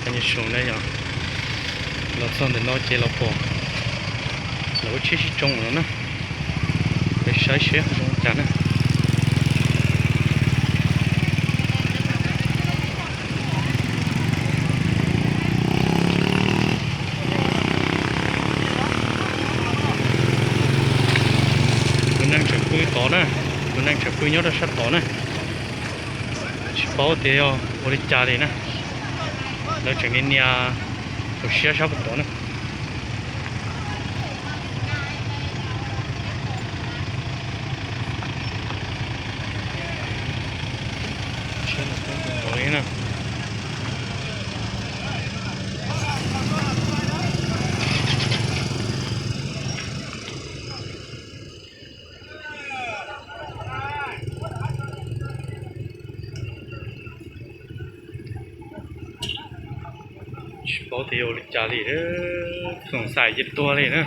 Nyob zoo na yog los txog ntawm no ces los pom lawv ua tsheb sib tsoo no na. Peb saib seb zoo cas na. Tus neeg tseem pw tod na, tus neeg tseem pw nyob rau sab tod na. Tsis paub tias yog ua li cas li na. Lawv tseem nias nias hauv siab sab puag tod na. Tsis paub tias yog ua li cas li, txoom xais ces tuag li na.